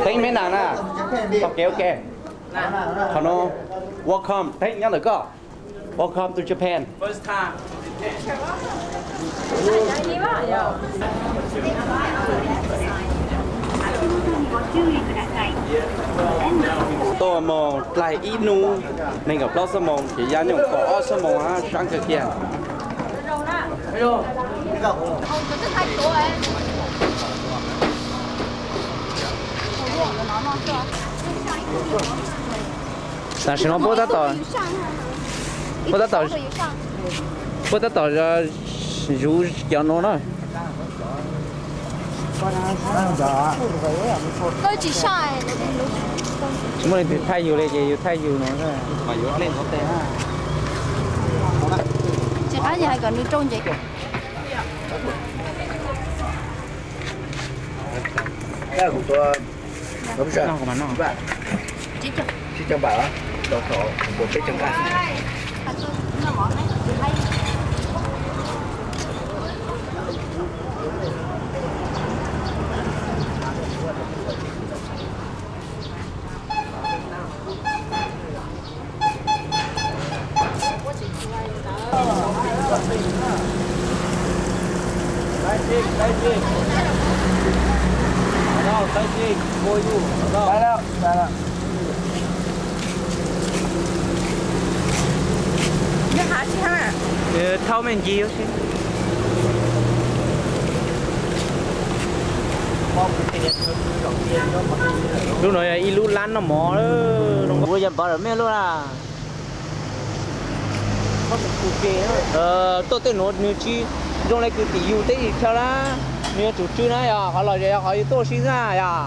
Teeb Meb Nas na. Ok, ok. Qhov no, welcome, Teeb nyob ntawm koj. Welcome to Japan. Tuaj moos dlaig ib hnub nees nkaum plaub xuab moos ces yaj nyooj kaum ob xuab moos hab, sab kawg kiag. Tam sim no puab tab tom, puab tab tom, puab tab tom zuv cov no na. Tsis muaj leej twg thaij yus li ces yus thaij yus no. Tsis qab yog hais kom nws rau ncev. Thauj me ntsis xwb. Lub no yog ib lub lab noj mov. Kuv yog npawg lawm mej lub na. Tuaj tej nuav nws tsis zoo le kws tim yus teb chaws na. Nws yuav tsum tsw na yog qhov los yog qhov yus tuaj ua si xwb na yog.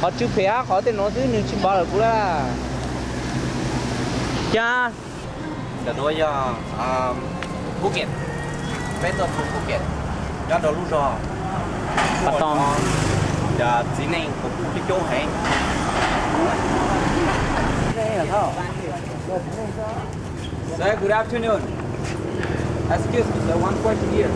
Qhov tsw phem hab qhov tej nuav xwb, nws tsis npawg lawm kuv la. Cas ntawm nuav yog Phuket, peb tuaj txug Phuket, nyob rau lub zog Patong, yog txiv neej kuj coob coob heev. Sir, good afternoon. Excuse me, sir, one question here.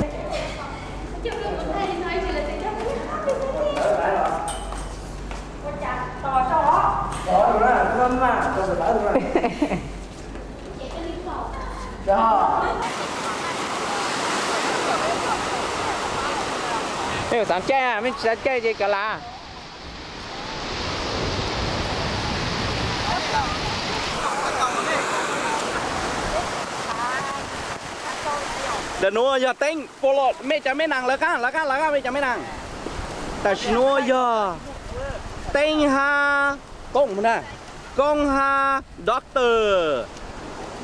Mej xav caij, mej tsis xav caij ces kav liam. Ntawm nuav yog Teeb, puas los mej cov me nab, lawv qaab, lawv qaab, lawv qaab mej cov me nab. Tam sim nuav yog Teeb hab Koob, Koob hab Doctor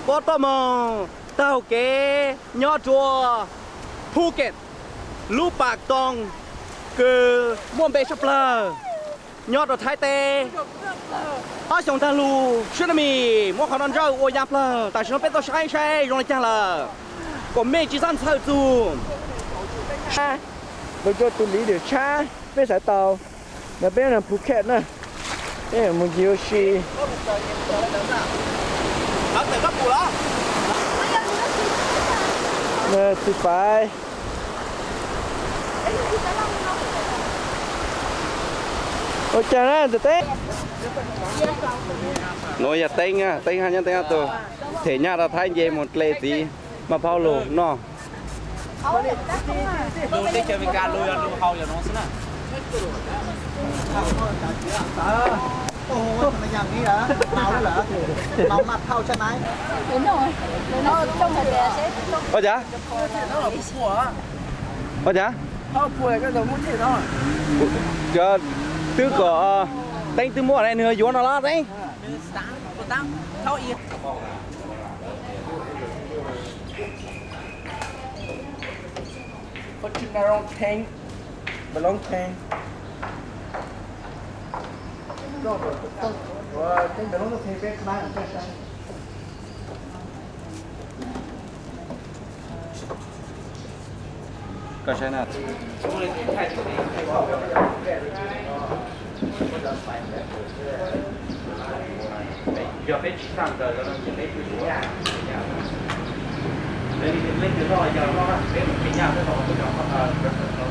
puab tuaj moog taug kev nyob rua Phuket, lub Patong kws muaj npe tshaj plawg nyob rua Thaib teb. Ob xyoos taag lug, Tsunami muab qhov no ntsawj ua ya plawg. Tam sim no peb tuaj saib saib zoo le caag lawm, kuas mej tsis txhob ntxhawj txug. Lug rua tus liv dum tshab, peb xaiv tau. Nov peb nyob Phuket na, peb mus ncig ua si. Txiv Paiv, ua caag na ntawm Teeb? Nuav yog Teeb, Teeb hab nyob Teeb ob tug them nyaj rau Thaib nce mus dle txiv maj phaub lug noj. Lug teb chaws Amelikas lug yog lug haus yog nuav xwb na. Ua cas? Ua cas? Cov twb kom Teeb twb muaj ne, nws yuav no los Teeb. Koj saib na. Yog peb tsis txhaj nkaws no ces peb tsis tau yaj, leej twg loj yog loj na, peb mus qhia yaj peb tau qhov twg rau, rau, rau, rau,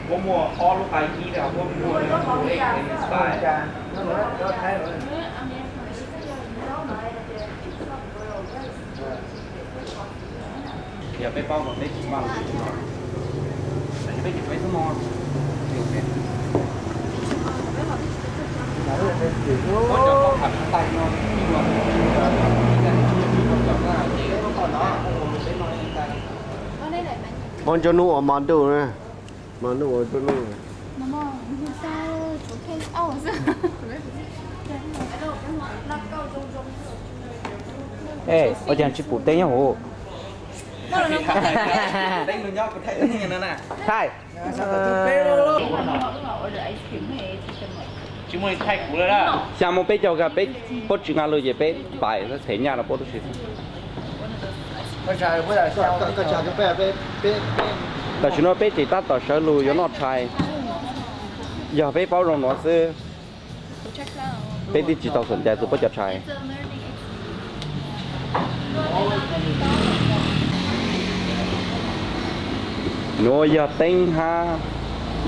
Muab muaj ob lub qai ib, muab muaj lub qai. Yog peb paub mas peb tsis npaj, peb tsis peb xub no. Ua nruab hnub ua mo ntuj na, mo ntuj ua nruab hnub. Ua cas tsis pum teb nyob hauv? Thaij. Xya mus peb caug ka peb puab tsis nqa lug ces peb pais xab tshem nyaj rau puab tub si. Tam sim no peb tseem tab tom sawv lug yuav noj tshais, yog peb paub zoo nuav xwb. Peb twb tsis tau xam cai txug puab cov tshais. Nuav yog Teeb hab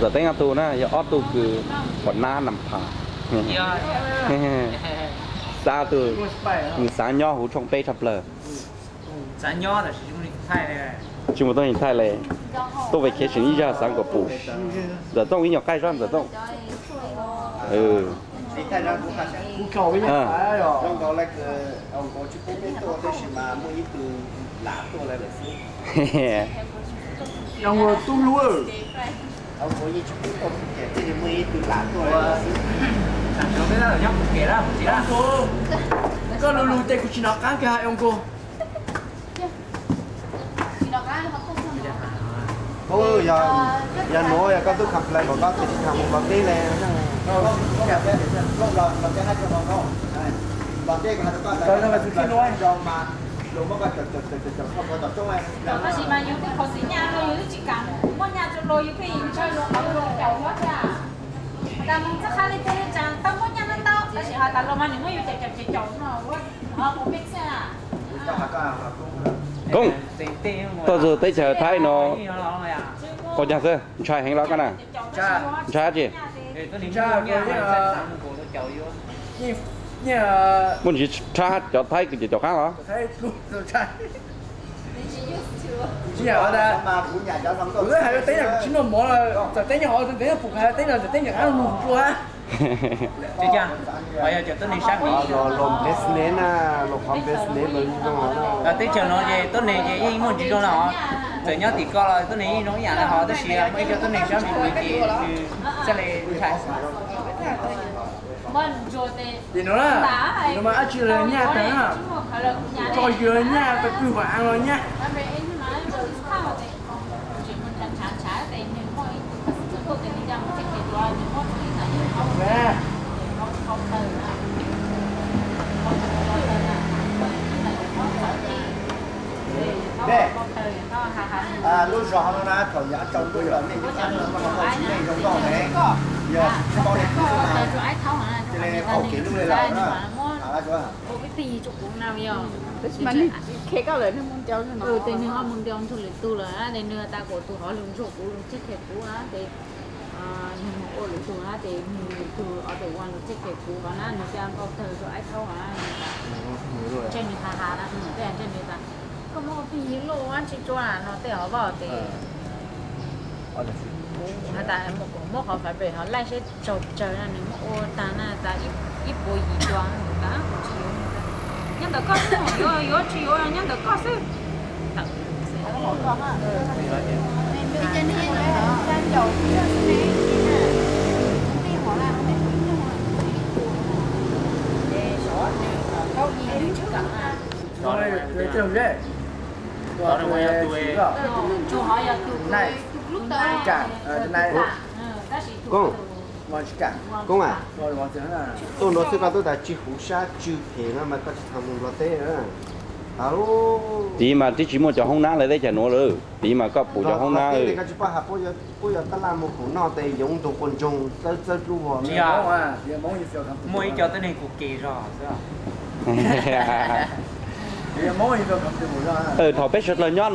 Ntxawm Teeb ob tug na, yog ob tug kws pom nab nam phas. Xav tug, nws xav nyob huv tshooj peb tshaj plawg. Tsis mus tuaj neeg thaij le, tuaj vacation ib zag xav kom pum. Ntxawm Tooj ib nyuag qaij zog Ntxawm Tooj. Koj lug lug ces kuv tsis nov qab kiag os nkauj. Yog nuav yog koj tub complain kom koj tsis tas mus Nplog teb le. Tab sis mas yus twb khuv xim nyaj no yus twb tsis kam muab nyaj rua luag, yus pheej ntshaw luag qhov luag caum yuav thiab. Has tas moog txhaj qha le teg le tsaa tau muab nyaj no tau, tab sis has tas luag mas nws muab yus caum caum caum caum no ua ho puas peb xwb. Koob, tuaj txug teb chaws Thaib no ua caag xwb, ntshai heev los koj na? Ntshai dab tsi? Muaj ntsis tshab cov Thaib kws caum caum qaab los? Teb chaws no ces tuab neeg yeej muaj ntsis zoo na, txawm nyob tim ko los tuab neeg yeej zoo ib yam na, ho tab sis muaj ib co tuab neeg sab me me ces nws txhaj le ntshai. Tim nuav na, tim nuav mas dab tsi los nyaj tag na, tso yawg nyaj, pawg pwg vam aav los nyaj. Lub zog no na thaum yav tsaus ntuj los nej tsis paub ne, yog tsis paub ne, cia li qaug kev lub le lawm na. Tab sis mas nej qhia koj lawm, nej muaj nco ntsuag lwm tug lawm, tes nwg tas kuas tus hov lug ntsuag kuv lug tsheb qhia kuv tes nwg mus ua lwm tug hab tes nwg lwm tug ob tug ua lug tsheb qhia kuv hov na, nwg ca npau tawg rua aib thaub hov na, ntshe nwg has has na, tej ntshe nwg tas koj muab pheej yig luj dab tsi rua no tej hov vaj tes kuv has tas muab qhov fais pem hov laij seb tsaug tsawg na, nwg muab ua tag na tas ib puas yim dua, tas kuv tsis yuav. Nyob ntawm koj xwb, yuav yuav tsis yuav nyob ntawm koj xwb. Koob, Koob a, tuaj nuav xwb koj tub tas tsis huv sab tsw phem no mas koj tsis tas mus Nplog teb na. Tiv mas twb tsis muaj cov hoob nab le teb chaws nuav lawm, tiv mas koj pum cov hoob nab. Koj tsis paub has puab yuav tab laj mus khoom noj tes yoov ntug quas ntsoog txawb txawb dlub vog. Muaj ib co tuab neeg kuv ke zog xwb. Thaum peb sawv dlawg nyob no